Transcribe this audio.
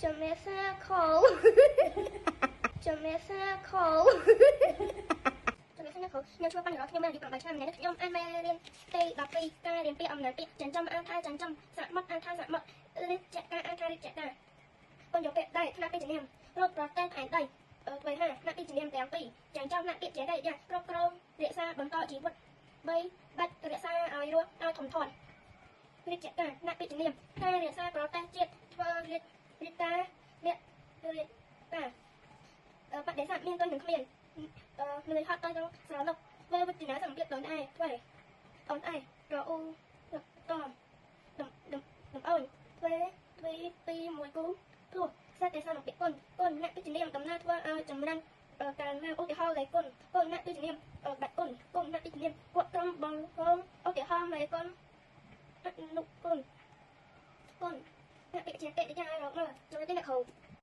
ជំរាបសួរគ្រូ ជំរាបសួរគ្រូ ជំរាបសួរអ្នកគ្រូ ខ្ញុំឈ្មោះបញ្ញរត ខ្ញុំមានអាយុ 8 ឆ្នាំ។ ថ្ងៃនេះខ្ញុំអានមេរៀនទី 12 ការរៀនពាក្យអំណាច។ ពាក្យចិញ្ចឹម អានថាចិញ្ចឹម សមុទ្រ អានថាសមុទ្រ រាជការ អានថារាជការ បញ្ញពាក្យដែរ ថ្នាក់ពីជំនាញរត់ប្រទេសផែនដី ធ្វើហា ថ្នាក់ពីជំនាញទាំងពីរ ចិញ្ចឹម ថ្នាក់ពាក្យជាកិរិយា គ្រប់គ្រង រក្សាបន្តជីវិត 3 បាច់ រក្សាឲ្យរស់ឲ្យធំធាត់ រាជការ ថ្នាក់ពីជំនាញការរក្សាប្រទេសជាតិ ធ្វើរាជរាជការ អ្នករាជការបដិសេធ មានទៅនឹងគ្មាន នឿយហត់ទៅនឹងស្រណុក ធ្វើវិជ្ជាសម្ពាធខ្លួនឯង ធ្វើអូនឯងរអ៊ូតមដំដំដំអូន ធ្វើទ្វីពីមួយគូ ព្រោះសេតទេសនពាក្យគុណ គុណអ្នកពិជំនាញដំណើរធ្វើឲ្យចម្រើនកើនឡើង ឧទាហរណ៍លេគុណ គុណអ្នកពិជំនាញបាត់គុណ គុណអ្នកពិជំនាញគាត់ត្រង់បងហង ឧទាហរណ៍លេគុណ អនុគុណ គុណអ្នកពិជាកិរិយារកមើល។ ចំណុចទីអ្នកគ្រូ